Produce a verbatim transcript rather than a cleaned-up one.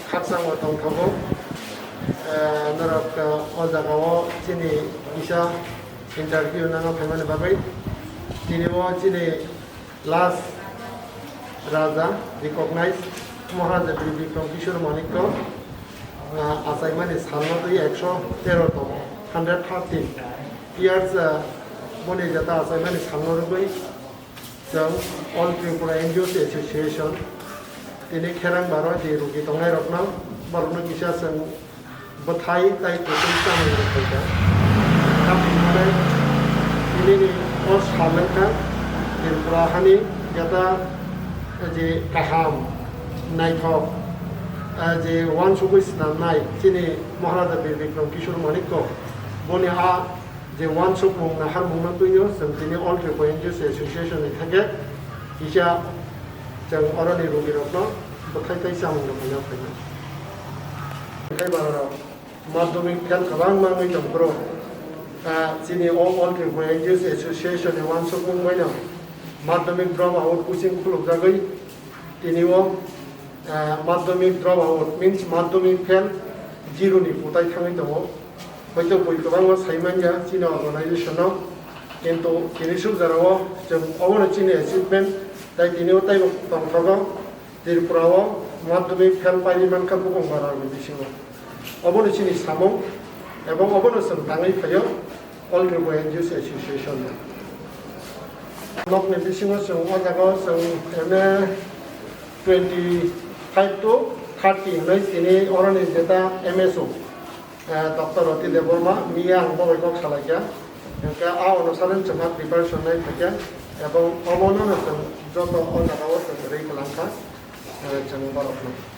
Khakchangma tongthogo, eh, norok, eh, o jagao chini kisa interview nangna phaimani bagwi. Tini o chini last Raja recognized Maharaja Bir Bikram Kishore Manikya, ah, achaimani salno twi ekso tero tomo, hundred thirteen years, ah, boni jeta achaimani salno rwgwi chwng All Tripura N G Os Association tini Kherang Baro je rugi tongnairokno borokno kisa chwng bwthai tai kwtwi chamung rwkhaikha. Tamhinmale tinini o sal wngkha Tripura hani jeta je kaham, naithok, eh, je uansugwi snamnai chini Maharaja Bir Bikram Kishore Manikya, boni a je uansukmung naharmungno twino chwng tini All Tripura N G Os Association ni thangkhe kisa chwng oroni rugirokno bwthai tai chamung rwkhaina phainai. Tei borok madhyamik fail kwbangma wngwi tongphuru, ah, chini o All Tripura N G Os Association ni uansukmung baino madhyamik drop out coaching khulukjagwi tini o, ah, madhyamik drop out means madhyamik fail zero ni kwtai thangwi tongo. Hoito bui kwbangma saimanya chini organization no, kintu tini suk jora o chwng obono chini achievement, tai tini o taibo tongthogo. Tripura o madhyamik fail paini mankha bukung barani bisingo. Obono chini samung, ebong obono chwng tangwi phaio All Tripura N G Os Association ni. Nokni bisingo chwng o jaga o chwng M A twenty five to thirty hinwi tini oroni jeta M S O, eh, Doctor Roti Debbarma, miya ang bo bai kok salaikha. Hwnkhe a onusare chwngkha preparation nai phaikha, ebong obono chwng joto o jaga o chwng rwi kwlangkha, eh, chwng borokno.